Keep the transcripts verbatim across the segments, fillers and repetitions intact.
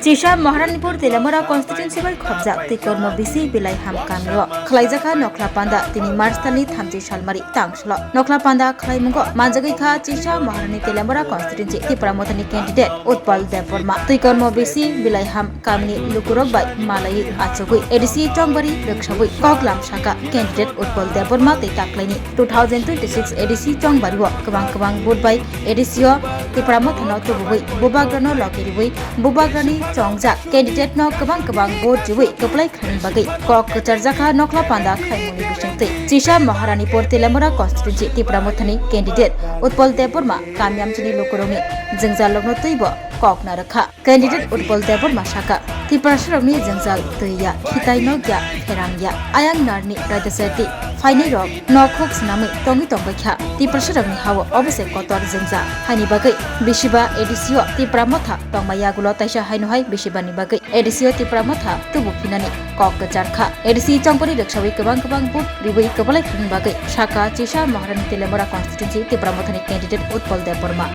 Chisa Maharanipur Telamura constituency bai khopjak Twikormo bisi Bilaiham kamio khwlaijakha Nokhla Panda tini March talni thamchi salmari tang salo. Nokhla Panda khwlaimungo manjagwi kha Chisa Maharani Telamura constituency Tipra Mothani candidate Utpal Debbarma. Twikormo bisi Bilaiham kamini lukurok bai malaiwi achugwi A D C Chongbari rwksawi koklam saka candidate Utpal Debbarma tei taklaini two thousand twenty-six A D C Chongbari o kwbang kwbang vote bai A D C o Tipra Mothano tubugwi bubagrano logi riwi bubagrani chongjak candidate no kwbang kwbang vote riwi kwplai khlaini bagwi kok kwcharjakha Nokhla Panda khlaimungni bisingtwi. Chisa Maharanipur Telamura constituency Tipra Mothani candidate Utpal Debbarma kamiyamchini lukurokni jwngjalrokno twibo kok narwkha. Candidate Utpal Debbarma saka, Tiprasarokni jwngjal twi ya, khitai nok ya, pherang ya, ayang narni raida sati phainairok nok huk swnamwi tongwi tongbai kha. Tiprasarokni hao obo se kotor jwngjal. Haini bagwi bisiba A D C o Tipra Motha tongma yagulo taisa haino hai bisibani bagwi A D C o Tipra Motha tubu phinani kok kwchar kha. A D C Chongpari rwksawi kwbang kwbang vote riwi kwbalai phunukni bagwi saka Chisa Maharani Telamura constituency Tipra Mothani candidate Utpal Debbarma.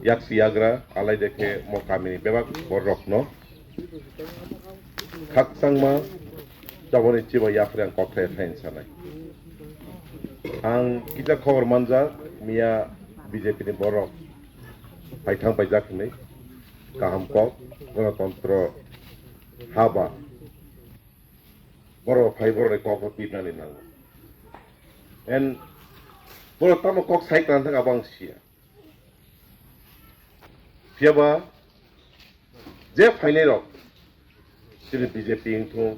Yaksi yagra, alaide khe mo kamini bebak bororokno khakchangma jaboni chiba yapharwi ang kok khlai phaini sanai. Ang kisa khobor manjak, miya B J P ni borok phaithang paijak hinwi kaham kok, gonotontro haba borok phai borokni kokno tibnani nango. En borok tamo kok sai tang thang abo ang siya. Phiyaba je phainairok, chini B J P wngthung,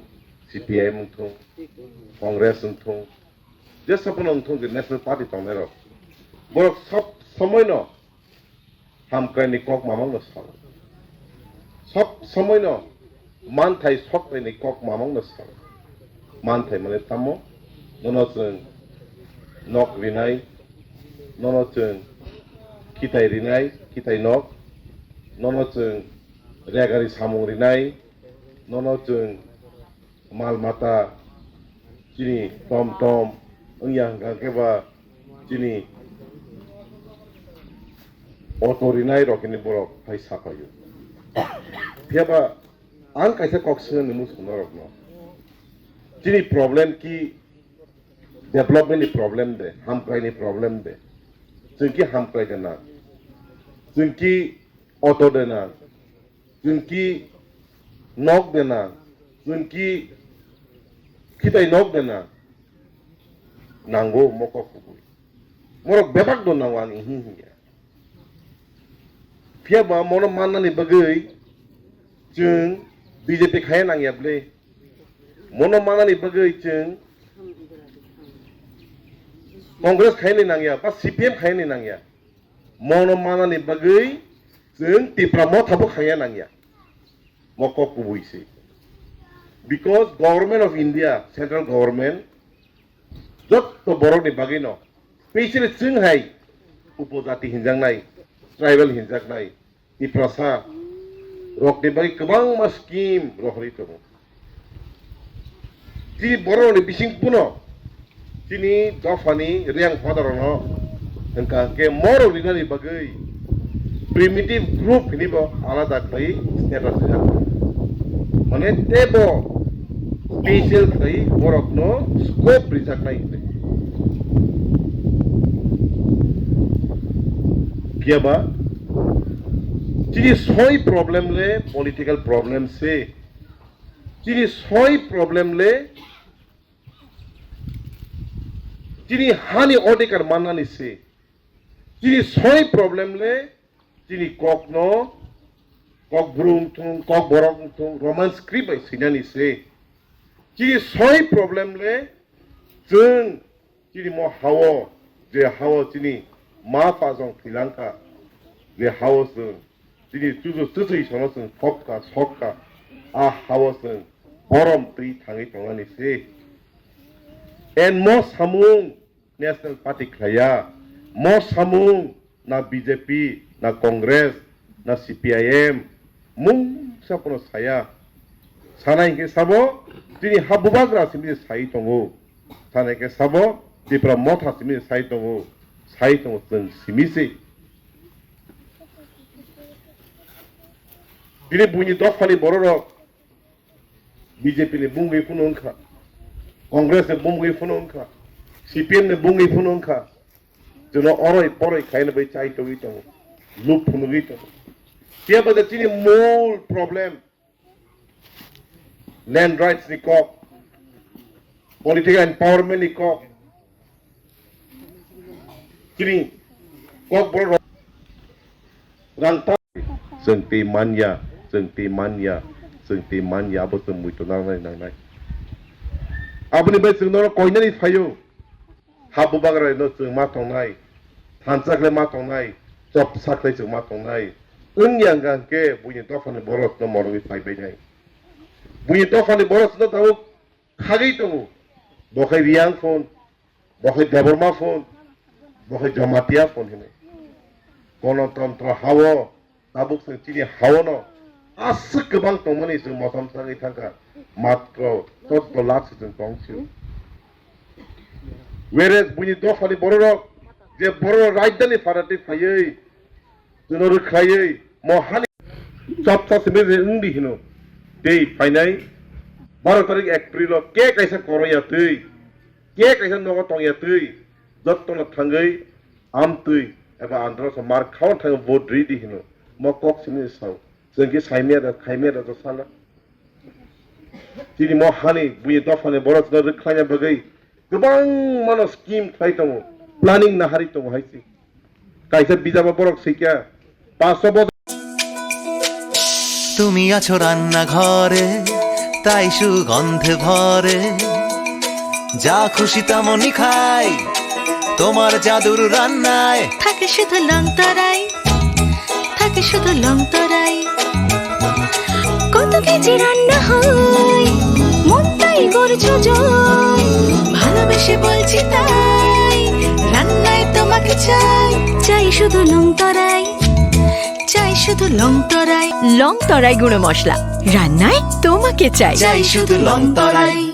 C P I M wngthung, Congress wngthung, je sabono wngthung je National Party tongnairok, borok sob somoino hamkraini kok mamangno salo. Sob somoino manthai soknaini kok mamangno salo. Manthai mane tamo? Nono chwng nok rinai, nono chwng khitai rinai, khitai nok, nono chwng regari samung rinai, nono chwng mal mata chini tom tom wngya hwnkha khe ba chini auto rinai rok hini borok phai sapaio. Phiyaba ang kaisa kok swngni muchung norokno, chini problem ki development ni problem de, hamkrai ni problem de? Chwng ki hamkrai de nang, chwng ki auto de nang, chwng ki nok de nang, chwng ki khitai nok de nang? Nango mokok kubui. Morok bebak do nango ang ihi hiya. Phiyaba mono mannani bagwi chwng B J P khaiya nangya ble. Mono mannani bagwi chwng Congress khaini nangya ba C P M khaini nangya. Mono mannani bagwi chwng Tipra Motha bo khaiya nangya. Mokok kubui se. Because Government of India, Central Government, jotto borokni bagwino, specially chwng hai upojati hinjaknai, tribal hinjaknai, Tiprasa rokni bagwi kwbangma scheme rohorwi tongo. Chini borokni bising phano chini dophani riyang phadarokno hwnkha hwnkhe morok rinani bagwi primitive group hinibo alada khlai status rijak. Mane tebo special khlai borokno scope rijaknai hinwi. Phiyaba chini soi problem le political problem se. Chini soi problem le chini hani odhikar mannani se. Chini soi problem le chini kokno, kok brum thung, kok borok thung, Roman script bai swinani se. Chini soi problem le chwng chini mo hao, je hao chini ma pha jong thwilang kha, je hao chwng chini chuju chuchwi sono chwng thopka sokka, a hao chwng borom twi thangwi tongnani se. En mo samung National Party khlaiya, mo samung na B J P, na Congress, na C P I M, mungsa phano saya. Sana hinkhe sabo, chini ha bubagra simi sai tongo. Sana hinkhe sabo, Tipra Motha simi sai tongo. Sai tongo chwng simi se. Tini buini dophani bororok B J P ni bungwi phunu wngkha, Congress ni bungwi phunu wngkha, C P M ni bungwi phunu wngkha. Jono oroi poroi khaina bai chai togwi tongo, lup phunugwi tongo. Phiya ba chini mol problem land rights ni kok, political empowerment ni kok, chini kok borok rang ta. Chwng twi manya, chwng twi manya, chwng twi manya, abo chwng muitu nangnai nangnai. Aboni bai chwng norok koinani phaio. Ha bubagra no chwng ma tongnai, thansa khlai ma tongnai, chopsa khlai chwng ma tongnai. Wngya wngkha hwnkhe buini dophani borok no morogwi phai bainai. Buini dophani borok no tabuk khagwi tongo. Bo khai Riyang phone, bo khai Debbarma phone, bo khai Jamatia phone hinwi. Gonotontro hao tabuk chwng chini haono aswk kwbang tongmani chwng motom sagwi thangkha, matro choddo lakh se chwng tongsio. Whereas buini dophani bororok je bororok rajdhani pharatwi phaiwi chwngno rwkhlaiwi mo hani chapsa simi je wngdi hino. Tei phainai baro tarik April o ke kaisa koroya twi, ke kaisa nogo tongya twi, jottono thangwi amtwi eba androso mar khawan thangwi vote ridi hino. Mo kok simi sao. Chwng khe saimaya da, khaimaya da to sala. Chini mo hani buini dophani borok chwngno rwkhlaina bagwi kwbangmano scheme khlai tongo, planning nahari tongo hai se. Kaisa bijabo borok swikha, paanch bojor তুমি আছো রান্নাঘরে, তাই সুগন্ধে ভরে। যা খুশি তেমনই খাই, তোমার জাদুর রান্নায়। থাকে শুধু লং তরাই, থাকে শুধু লং তরাই। কত কেজি রান্না হয়, মনটাই করছো জয়। ভালোবেসে বলছি তাই, রান্নায় তোমাকে চাই। চাই শুধু লং তরাই, চাই শুধু লং তরাই। লং তরাই গুঁড়ো মশলা, রান্নায় তোমাকে চাই। চাই শুধু লং তরাই।